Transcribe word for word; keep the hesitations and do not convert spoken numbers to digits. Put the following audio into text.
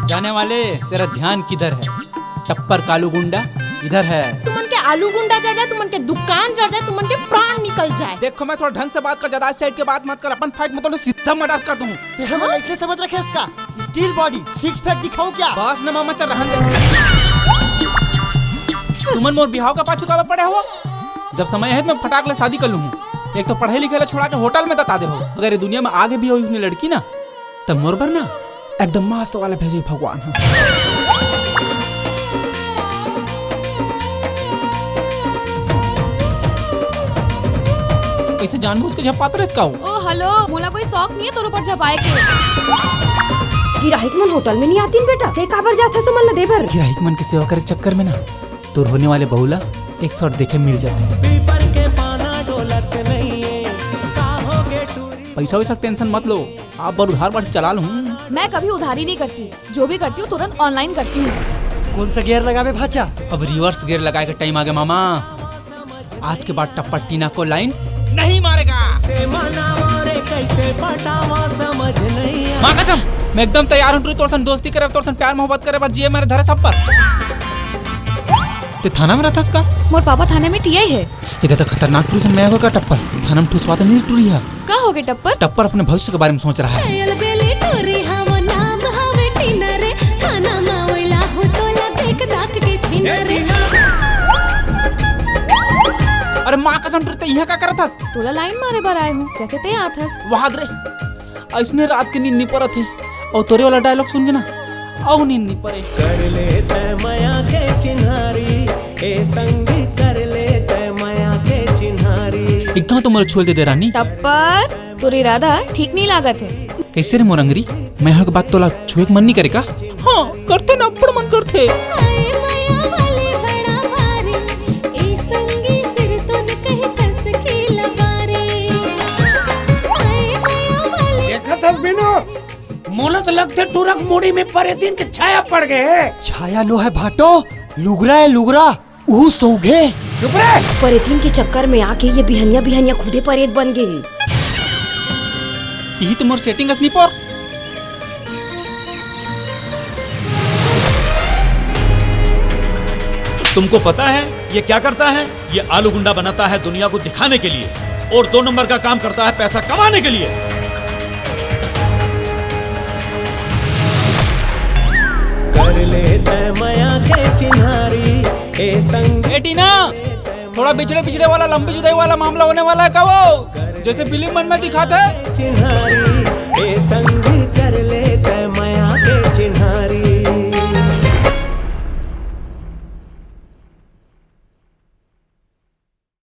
जाने वाले, तेरा ध्यान किधर है? टप्पर कालू गुंडा इधर है। तुमन के आलू गुंडा जर जाए, तुमन के दुकान जर जाए, तुमन के प्राण निकल जाए। देखो, मैं थोड़ा ढंग से बात कर, ज्यादा side के बात मत कर, अपन fight में तो सीधा murder कर दूं। तेरे मन ऐसे समझ रखे इसका? Steel body, six pack दिखाऊं क्या? बस न मामा, चल रहन दे। तुमन मोर बिहाव का पाछू काबर पड़े हो? जब समय है तो मैं फटाक ले शादी कर लूं। एक तो पढ़े लिखे ला छोड़ा के होटल में दता दे हो। अगर ये दुनिया में आगे भी होई उसने लड़की ना, तब मोर बर ना एकदम मस्त वाला भेजे भगवान ह। कैसे जानबूझ के झपात रहे इसका हो? ओ हेलो, मोला कोई शौक नहीं है तोर ऊपर झपाए के। गिराहिक मन होटल में नहीं आतीन बेटा, ते काबर जाथस ओमन ला दे बर? गिराहिक मन के सेवा करे के चक्कर में ना तोर होने वाले बहू ला एक शॉट देखे मिल जाए। पीपर के पाना डोलत नहीं है, का होगे टूरी? पैसा वैसा टेंशन मत लो, आप बर उधार बाड़ी चला लूं। मैं कभी उधारी नहीं करती, जो भी करती हूँ तुरंत ऑनलाइन करती हूँ। कौन सा गियर लगावे भाचा? अब रिवर्स गियर लगाए के टाइम आ गया मामा। आज के बाद टप्पर टीना को लाइन नहीं मारेगा। से मनावा रे, कैसे पटावा, समझ नहीं आ। माँ कसम, मैं एकदम तैयार हूँ टूरी, तोर सन दोस्ती करे, तोर सन प्यार मोहब्बत करे बर जिए मेरे धरे सब पर। ते थाना में रहथस का? मोर पापा थाने में टीआई है। इधर तो खतरनाक टूरी सन मैं का टप्पर, थाना में ठुसवा तो नहीं टूरी है। का होगे टप्पर? टप्पर अपने भविष्य के बारे में सोच रहा है। पायल बेली टूरी हव नाम हवे टीना रे, थाना मा वैला हो तोला देख दाख के छीना रे। अरे माँ कसम, टूरी ते यहाँ का करत हस? तोला लाइन मारे बर आए हूँ, जैसे ते आत हस। वाह रे, ऐसने रात के नींद नहीं परत है, और तोरे वाला डायलॉग सुन के ना, अउ नींद नहीं परे। कर ले तय मया के चिन्हारी, ए संगी, कर ले तय मया के चिन्हारी। एकदम तो मोर छोल दे दे रानी। टप्पर, तोर इरादा ठीक नहीं लागत है। कैसे रे मोर अंगरी? मैं हक बात तोला छुए के मन नहीं करे का? हाँ, करथे ना, बड़ मन करथे। आए मया वाले बड़ा भारी, ए संगी सिर तो न कहीं कस के लबारी। आए मया वाले देखत हस बिनोद, मोला तो लगथे टूरा के मुड़ी में परेतीन के छाया पड़ गए हे। छाया नो है भाटो, लुगरा है लुगरा, उहू सौघे। चुप रे। परेतीन के चक्कर में आके ये बिहनिया बिहनिया खुदे परेत बन गए। यही तो मोर सेटिंग असनी पर। तुमको पता है ये क्या करता है? ये आलू गुंडा बनाता है दुनिया को दिखाने के लिए, और दो नंबर का काम करता है पैसा कमाने के लिए। कर ले तय मया के चिन्हारी, ए संग ए टीना, थोड़ा बिछड़े बिछड़े वाला, लंबी जुदाई वाला मामला होने वाला है का वो? जैसे फिल्म मन में दिखाते हैं। चिन्हारी, ए संग कर ले